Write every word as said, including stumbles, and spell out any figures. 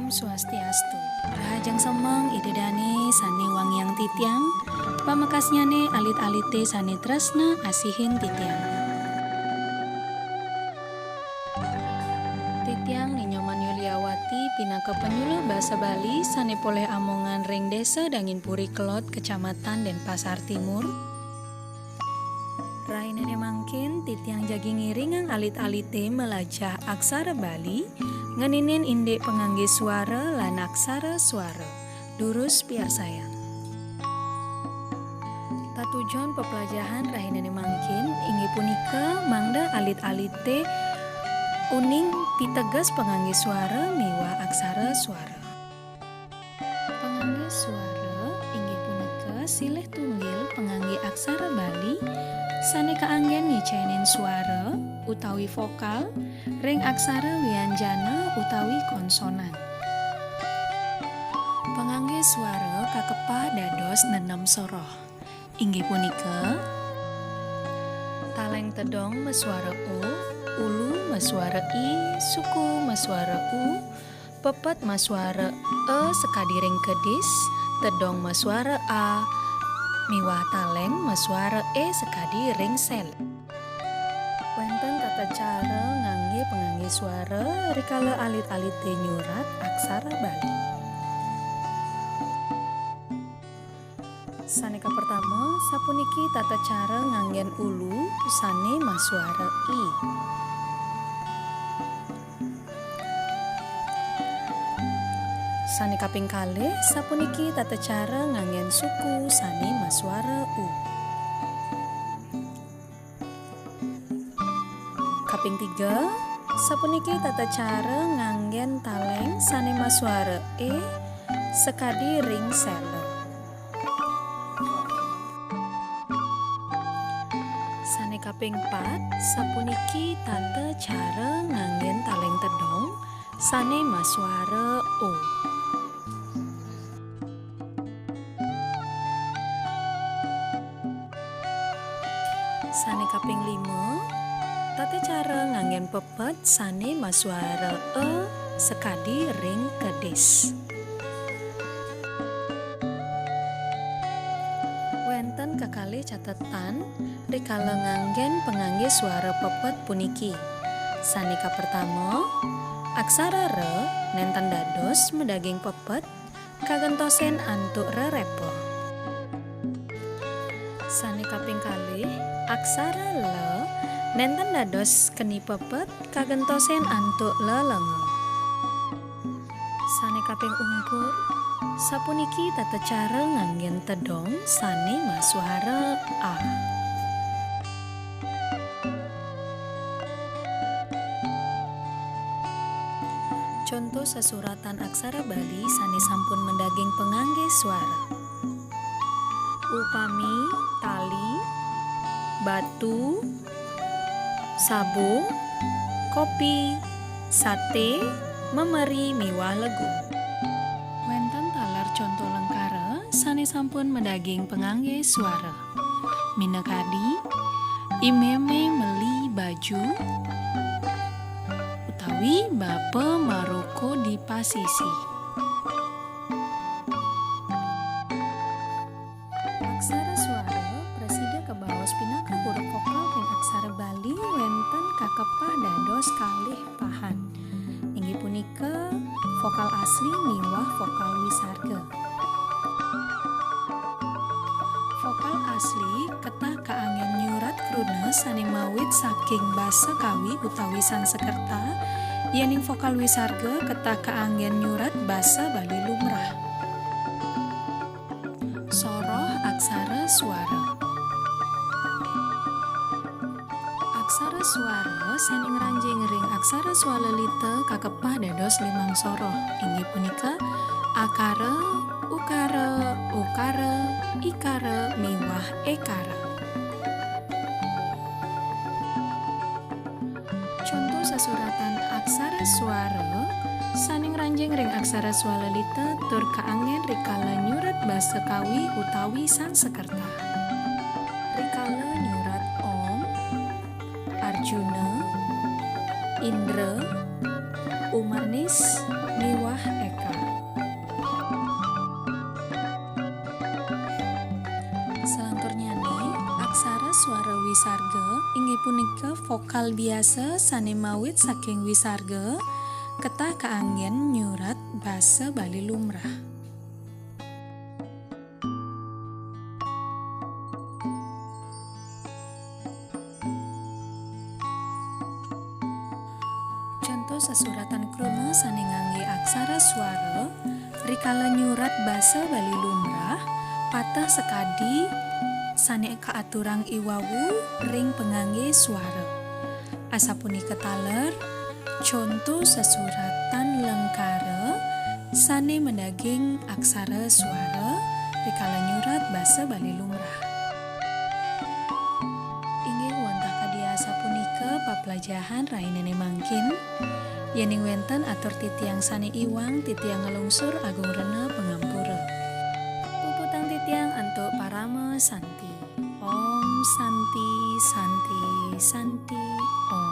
Swastiastu. Rahajeng semeng Ida Dane sane wangiang titiang, pamekasnyane alit-alite sane tresna asihin titiang. Titiang Ni Nyoman Yuliawati pinaka penyuluh basa Bali sane polih amongan ring Desa Danginpuri Kelod, Kecamatan Denpasar Timur. Rahinane mangkin titiang jagi ngiringang alit-alite malajah aksara Bali, ngeninin indik pangangge suara lan aksara suara. Durus piarsayang. Tatujon peplajahan rahinane mangkin inggih punika mangda alit-alite uning piteges pangangge suara miwah aksara suara. Pangangge suara inggih punika silih tunggil pangangge aksara Bali sane kaanggen ngicenin suara utawi vokal ring aksara wianjana utawi konsonan. Pangangge suara kakepah dados nenem soroh. Inggih punika, taleng tedong masuara o, ulu masuara i, suku masuara u, pepet masuara e sakadi ring kedis, tedong masuara a, miwah taleng masuara e sakadi ring sela. Wenten tata cara ngangge pangangge suara rikala alit-alite nyurat aksara Bali. Sane kapertama, sapuniki tata cara nganggen ulu sane masuara i. Sane kaping kalih, sapuniki tata cara nganggen suku sane masuara u. Kaping tiga, sapuniki tata cara nganggen taleng sane masuara e sakadi ring sela. Sane kaping pat, sapuniki tata cara nganggen taleng tedong sane masuara o. Sane kaping lima, tata cara nganggen pepet sane masuara e sakadi ring kedis. Wenten kekalih catetan rikala nganggen pangangge suara pepet puniki. Sane kapertama, aksara ra nenten dados madaging pepet kagentosin antuk rerepa. Sane kaping kalih, aksara la nenten dados keni pepet kagentosin antuk lelenga. Sane kaping ungkur, sapuniki tata cara nganggen tedong sane masuara a. Conto sasuratan aksara Bali sane sampun madaging pangangge suara. Upami tali, batu, sabu, kopi, sate, memeri miwah legu. Wenten taler conto lengkara sane sampun madaging pangangge suara. Minakadi, I Meme meli baju utawi Bapa maroko di pasisi. Aksara suara prasida kabaos pinaka huruf vokal ring aksara Bali wenten kakepah dados kalih pahan. Inggih punika vokal asli miwah vokal wisarga. Vokal asli ketah kaanggen nyurat kruna sane mawit saking basa Kawi utawi Sansekerta, yening vokal wisarga ketah kaanggen nyurat basa Bali lumrah. Soroh aksara suara. Aksara suara sane ngranjing ring aksara swalalita kakepah dados limang soroh, inggih punika akara, ukara, ukara, ikara, miwah ekara. Conto sasuratan aksara suara sane ngranjing ring aksara swalalita tur kaanggen rikala nyurat basa Kawi utawi Sansekerta. Rikala nyurat Om, Arjuna, Indra, Umanis, miwah Eka. Sarga inggih punika vokal biasa sane mawit saking wisarga, ketah kaanggen nyurat basa Bali lumrah. Conto sesuratan kruna sane ngangge aksara swara rikala nyurat basa Bali lumrah, pateh sakadi sane kaaturang iwawu ring pangangge swara. Asapunika taler, conto sesuratan lengkara sane madaging aksara swara rikala nyurat basa Bali lumrah. Inggih wantah kadi asapunika paplajahan rahinane mangkin. Yening wenten atur titiang sane iwang, titiang nglungsur agung rena pangampura. Puputang titiang antuk parama santi. Om Santi, Santi, Santi, Om.